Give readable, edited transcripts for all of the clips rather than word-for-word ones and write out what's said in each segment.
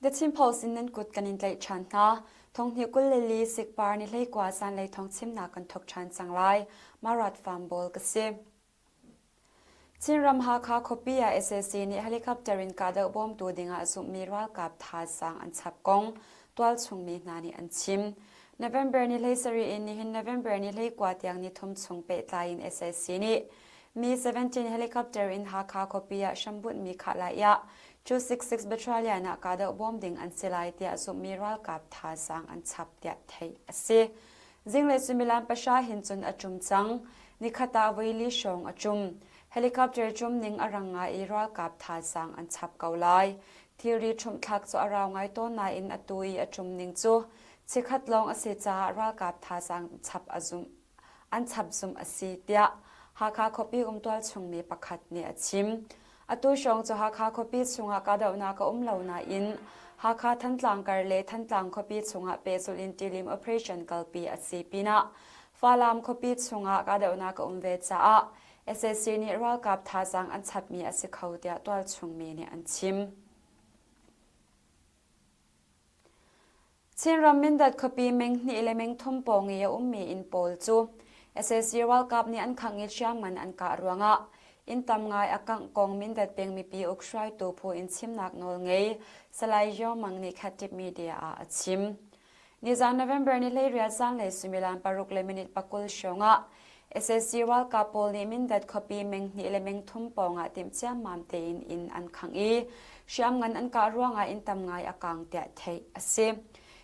The Chin Post in nan kut kan in tlaih ṭhan hna. Thonghnih 22 sikpar ni hleikua zanlei thawng chimnak kan thawk ṭhan cang lai. Marat Farm Ball ka si. Chinram Hakha khuapi ah sac nih helicopter in kahdoh bawmtu dingah zumhmi ralkap thazaang an chap kong tualchung mi hna nih an chim. November ni 17 in nihin November ni 19 tiang ni thum chung pehtlai in sac nih Mi-17 helicopter in Hakha khuapi ah hrambunhmi khah ah 266 Battalion ah kahdoh bawm ding an si lai tiah zumhmi ralkap thazaang an chap tiah theih a si. Zinglei suimilam pahra hin cun a ṭum cang. Nikhat ah voili hrawng a ṭum. Helicopter ṭum ning a rang ngai i ralkap thazaang an chap ko lai. Thilri ṭhumhthlak cu a rau ngai tawn nain atu i a ṭum ning cu chikkhat lawng a si caah ralkap thazaang chap a zumh. an chap zumh a si tiah Hakha khuapi um tualchungmi pakhat nih a chim. Atu hrawng cu Hakha khuapi chungah kahdohnak a um lo nain Hakha Thantlang kar le Thantlang khuapi chungah pehzulh in tilim operation kalpi a si pinah Falam khuapi chungah kahdohnak a um ve caah sac nih ralkap thazaang an chapmi a si kho tiah tualchungmi nih an chim. Chinram Mindat khuapi meng hnih le meng thum pawng i a ummi inn pawl cu sac ralkap nih an khangh i hriamngan an kah ruangah inn tam ngai a kangh kong Mindat peng mipi uk hruaitu phu in chimnak nawl ngei Salai Yaw Mang nih Khattip Media ah a chim. Nizan November ni 18 zanlei suimilam paruk le minute pakul hrawng ah sac ralkap pawl nih Mindat khuapi meng hnih le meng thum pawngah timh ciammam tein inn an khangh i hriamngan an kah ruangah inn tam ngai a kang tiah theih a si.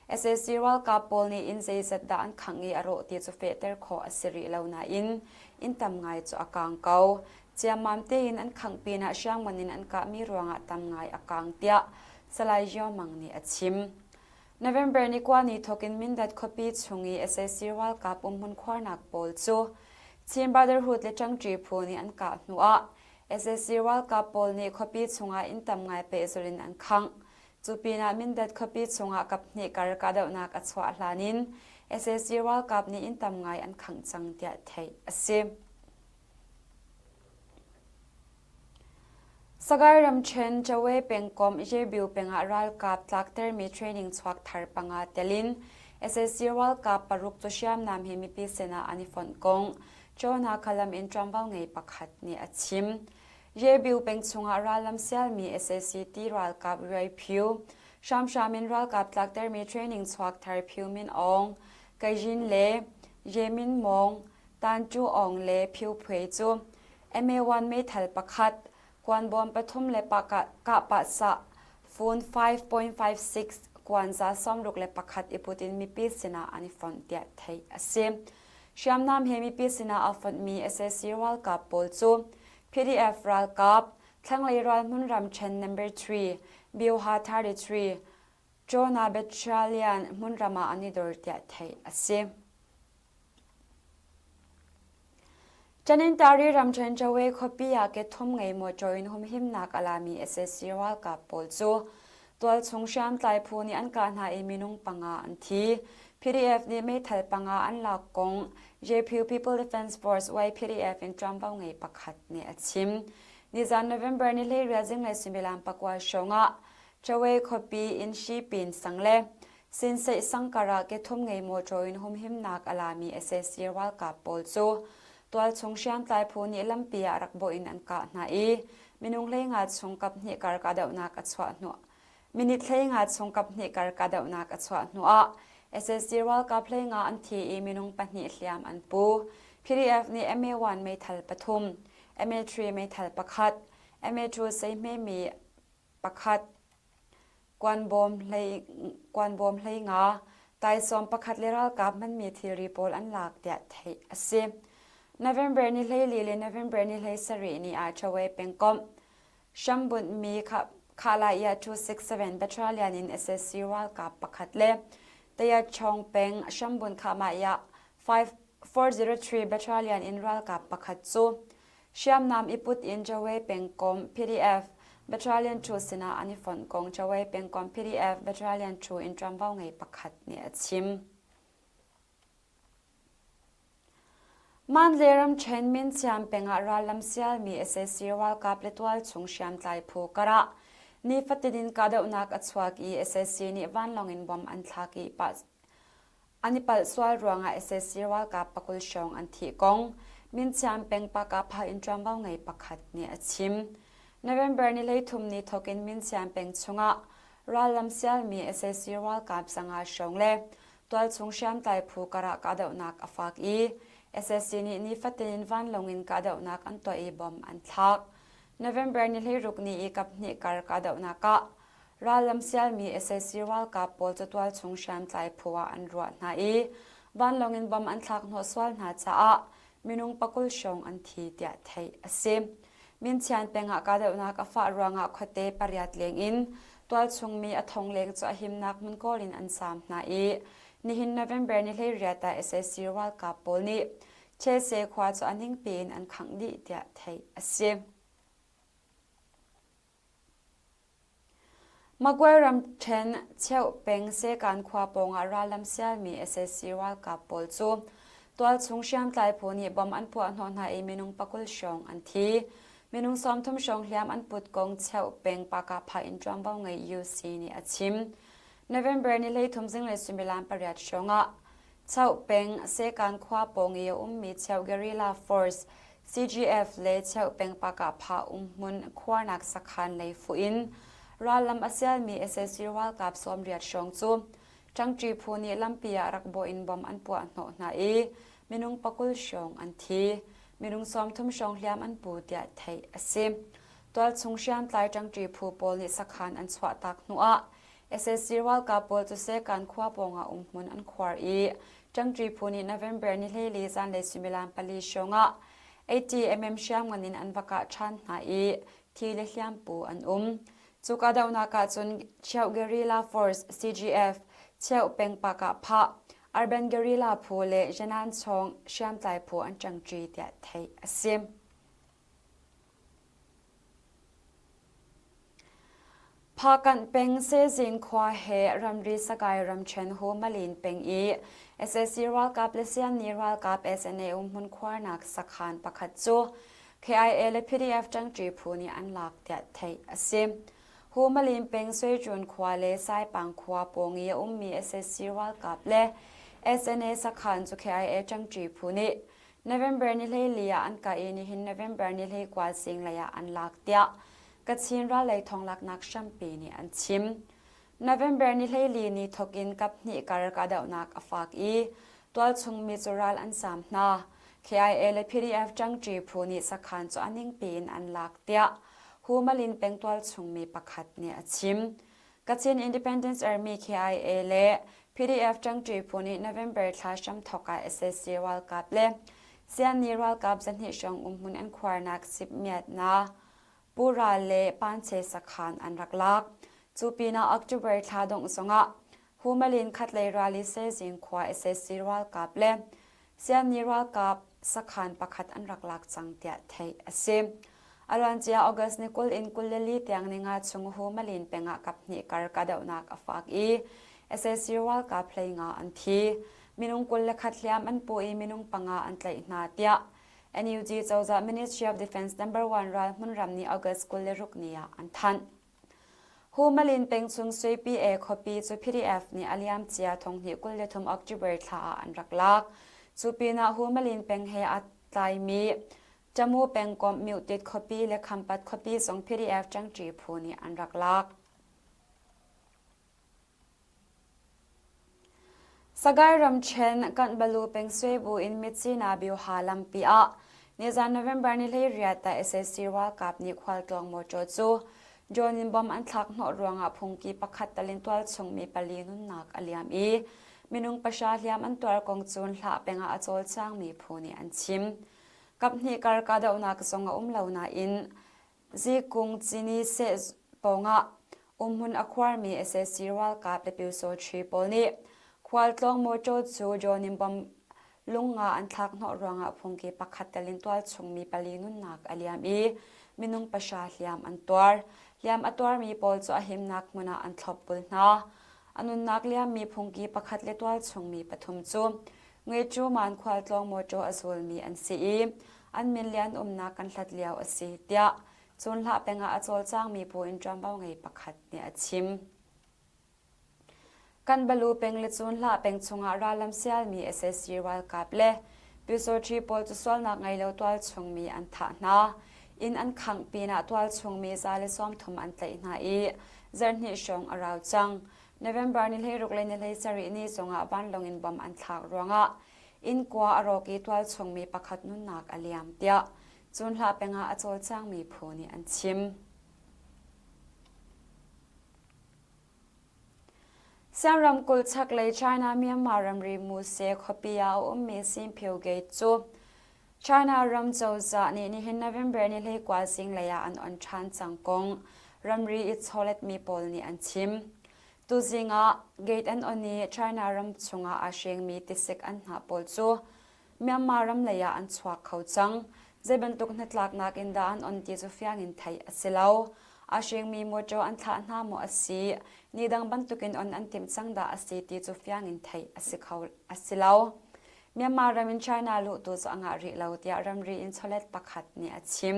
sac ralkap pawl nih inn zeizat dah an khangh i a rawh ti cu fehter khawh a si rih lo nain inn tam ngai cu a kang ko. Ciammam tein an khangh pinah hriamngan in an kahmi ruangah tam ngai a kang tiah Salai Yaw Mang nih a chim. November ni kua ni thawk in Mindat khuapi chung i sac ralkap umhmun khuarnak pawl cu Chin Brotherhood le ṭangṭi phu nih an kah hnuah sac ralkap pawl nih khuapi chungah inn tam ngai pehzulh in an khangh. Cu pinah Mindat khuapi chungah kaphnih kar kahdohnak a chuah hlan in sac ralkap nih inn tam ngai an khangh cang tiah theih a si. Sagaing ramṭhen Chawe pengkomh Yebyu peng ah ralkap tlaktermi training chuak thar panga tel in sac ralkap paruk cu hriamnam he mipi sinah an i fonh kong Chona Khalam in ṭuanvo ngei pakhat nih a chim. Yebyu peng chungah rallam sialmi sac ti ralkap Ruai Phyu, hramhram in ralkap tlaktermi training chuak thar Phyu Min Aung, Kajin le Ye Min Mawng, Tan Chu Aung le Phyu Phui cu MA1 meithal pakhat, kuanbawm pathum le kahpah fun 5.56 kuanza 61 i put in mipi sinah an i fonh tiah theih a si. Hriamnam he mipi sinah aa fonhmi sac ralkap pawl cu PDF ralkap, thlanglei ralhmun ramṭhen number 3, Bioha 33, Jonah Battalion hmunram ah an i dor tiah theih a si. Tanintari ramṭhen Chawe khuapi ah kethum ngei mawṭaw in humhimnak a lami sac ralkap pawl cu tualchung hriamtlai phu nih an kah hna i minung panga an thi. PDF nih meithal panga an lak kong JPU People Defense Force YPDF in ṭuanvo ngei pakhat nih a chim. Nizan November ni 18 zinglei suimilam pakua hrawng ah Chawe khuapi in Shipin sang le Sinseih sangkar ah kethum ngei mawṭaw in humhimnak a lami sac ralkap pawl cu tualchung hriamtlai phu nih lampi ah rak bawh in an kah hna i minung 15 chung kaphnih kar kahdohnak a chuah hnu minute 15 chung kaphnih kar kahdohnak a chuah hnuah sac ralkap 15 an thi i minung pahnih hliam an pu. PDF nih MA1 meithal pathum, MA3 meithal pakhat, MA2 seihmemi pakhat, Kuanbawm 15, taisawm pakhat le ralkap hmanmi thilri pawl an lak tiah theih a si. November ni 14 le November ni 17 ni ah Chawe pengkomh hrambunhmi Khalaya 267 Battalion in sac ralkap pakhat le Tayachong peng hrambun Khamaya 403 Battalion in ralkap pakhat cu Hriamnam i put in Chawe pengkomh PDF Battalion 2 sinah an i fonh kong Chawe pengkomh PDF Battalion 2 in ṭuanvo ngei pakhat nih a chim. Mandalay ramṭhen Minsiam peng ah rallam sialmi sac ralkap le tualchung hriamtlai phu karah. Nifatin in kahdohnak a chuak i sac nih vanlawng in bom an thlak i an i palh sual ruangah sac ralkap pakul hrawng an thih kong Minchiam peng Pakapha in ṭuanvo ngei pakhat nih a chim. November ni 13 ni thawk in Minchiam peng chungah rallam sialmi sac ralkap zanga hrawng le tualchung hriamtlai phu karah kahdohnak a fak i sac nih nifatin in vanlawng in kahdohnak an tuah i bom an thlak. November ni 16 ni i kaphnih kar kahdohnak ah rallam sialmi sac ralkap pawl cu tualchung hriamtlai phu ah an ruah hna i vanlawng in bom an thlak hnawh sual hna caah minung pakul hrawng an thi tiah theih a si. Minchian peng ah kahdohnak a fah ruangah khuate pariat leng in tualchung mi a thong leng cu a himnak hmun kawl in an saam hna i nihin November ni 18 ah sac ralkap pawl nih Chese khua cu a ningpi in an khangh dih tiah theih a si. Magway ramṭhen Cheuh peng Sekan khua pawngah rallam sialmi sac ralkap pawl cu tualchung hriamtlai phu nih bom an puahhnawh hna i minung pakul hrawng an thi. Minung 30 hrawng hliam an put kong Cheuh peng Pakapha in ṭuanvo ngei UC nih a chim. November ni 13 zinglei suimilam pariat hrawngah Chauh peng Sekan khua pawng i a ummi Cheuh Guerrilla Force CGF le Cheuh peng Pakahpha umhmun khuarnak sakhan lei fuh in rallam a sialmi sac ralkap 80 hrawng cu ṭangṭi phu nih lampi ah rak bawh in bom an puah hnawh hna i minung pakul hrawng an thi. Minung 30 hrawng hliam an pu tiah theih a si. Tualchung hriamtlai ṭangṭi phu pawl nih sakhan an chuahtak hnuah Sac ralkap pawl cu Sekan khua pawngah umhmun an khuar i ṭangṭi phu nih November ni 14 zanlei suimilam pali hrawngah 80mm hriamngan in an va kah ṭhan hna i thi le hliampu an um. Cu kahdohnak ah cun Cheuh Guerrilla Force CGF, Cheuh peng Pakah Phah, Urban Guerrilla phu le Janan Chawng hriamtlai phu an ṭangṭi tiah theih a si. Phakanh peng Sezin khua he ramri Sakai ramṭhen Humalin peng i sac ralkap le Sianni ralkap SNA umhmun khuarnak sakhan pakhat cu KIA le PDF ṭangṭi phu nih an lak tiah theih a si. Humalin peng Suicun khua le Saipang khua pawng i a ummi sac ralkap le SNA sakhan cu KIA ṭangṭi phu nih November ni 14 ah an kah i nihin November ni 19 zinglei ah an lak tiah Kachin rallei thonglaknak hrampi nih an chim. November ni 14 ni thawk in kaphnih kar kahdohnak a fak i tualchung mi cu ral an saam hna. KIA le PDF ṭangṭi phu nih sakhan cu a ningpi in an lak tiah Humalin peng tualchung mi pakhat nih a chim. Kachin Independence Army KIA le PDF ṭangṭi phu nih November thla hramthawk ah sac ralkap le Sianni ralkap zahnih hrawng umhmun an khuarnak sipmiatnak Pura le Panche sakhan an rak lak. Cu pinah October thla dongh zongah Humalin khatlei ral i Sezing khua sac ralkap le Sianni ralkap sakhan pakhat an rak lak cang tiah theih a si. A luancia August ni 20 in 24 tiang ninga chung Humalin peng ah kaphnih kar kahdohnak a fak i sac ralkap hleinga an thi. Minung 21 hliam an pu i minung panga an tlaih hna tiah NUG cozah Ministry of Defense number one ral hmunram nih August 26 ni ah an thanh. Humalin peng chung Suipi e khuapi cu PDF nih a liamcia thonghnih 23 October thla ah an rak lak. Cu pinah Humalin peng he aa tlaimi Tamu pengkomh Myutit khuapi le Khampat khuapi zong PDF ṭangṭi phu nih an rak lak. Sagaing ramṭhen Kanhbalu peng Suebu in Myitkyina Byuha lampi ah nizan November ni 18 ah sac ralkap nih khualtlawng mawṭaw cu drone in bomb an thlak hnawh ruangah phungki pakhat talin tualchung mi pali nunnak a liam i minung pahra hliam an tuar kong cun hlah peng ah a cawlcangmi phu nih an chim. Kaphnih kar kahdohnak zong a um lo nain Zikung cini seh pawngah umhmun a khuarmi sac ralkap le pyusawṭhi pawl nih khualtlawng mawṭaw cu drone bomb lungnga an thlak hnawh ruangah phungki pakhat tel in tualchung mi pali nunnak a liam i minung pahra hliam an tuar. Hliam a tuarmi pawl cu a himnak hmun ah an thlopbul hna. A nunnak liammi phungki pakhat le tualchung mi pathum cu Ngeicuman khualtlawng mawṭaw a zulmi an si i an min le an umnak kan hlat lio a si tiah. Cunhlah peng ah a cawlcangmi phu in ṭuanvo ngei pakhat nih a chim. Kanbalu peng le Cunhlah peng chungah rallam sialmi sac ralkap le Pyusawṭhi pawl cu sualnak ngei lo tualchungmi an thah hna. Inn an khangh pinah tualchungmi 130 an tlaih hna i zarhhnih hrawng a rau cang. November ni 16 le ni 17 ni zongah vanlawng in bom an thlak ruangah inn kua a rawk i tualchungmi pakhat nunnak a liam tiah Cunhlah peng ah a cawlcangmi phu nih an chim. Siang ramkulh chaklei China-Myanmar ramri Muse khuapi ah a ummi Sinphio Gate cu China ram cozah nih nihin November ni 19 zinglei ah an on ṭhan cang kong ramri i chawletmi pawl nih an chim. Tuzing ah gate an on i China ram chungah aa hrengmi tisik an hnah pawl cu Myanmar ram lei ah an chuak kho cang. Zei bantuk hnatlaknak in dah an on ti cu fiang in theih a si lo. Aa hrengmi mawṭaw an thlah hna maw a si, ni dang bantukin on an timh cang dah a si ti cu fiang in theih a si kho a si lo. Myanmar ram in China luh tu cu a ngah rih lo tiah ramri in chawlet pakhat nih a chim.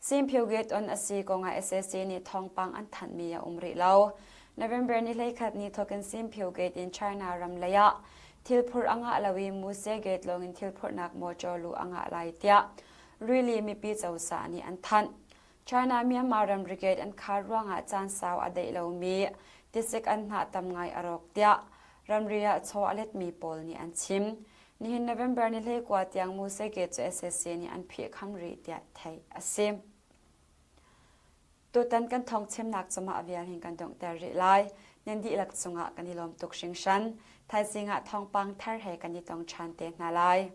Simphiu Gate on a si kongah sac nih thawngpang an thanhmi a um rih lo. November ni 11 ni thawkin Simphiu Gate in China ram lei ah thilphurh a ngah lo i Muse Gate lawngin thilphurhnak mawṭaw luh a ngah lai tiah rili mipi cozah nih an thanh. China Myanmar ramri gate an khar ruangah caan sau a daih lomi tisik an hnah tam ngai a rawk tiah ramri ah chaw a letmi pawl nih an chim. Nihin November ni 19 tiang Muse Gate cu sac nih an phihkham rih tiah theih a si. Tutan kan thawngchimnak cu mah vial hin kan donghter rih lai. Nan dihlak cungah kan i lawm tuk hringhran. Thaizing ah thawngpang thar he kan i tong ṭhan te hna lai.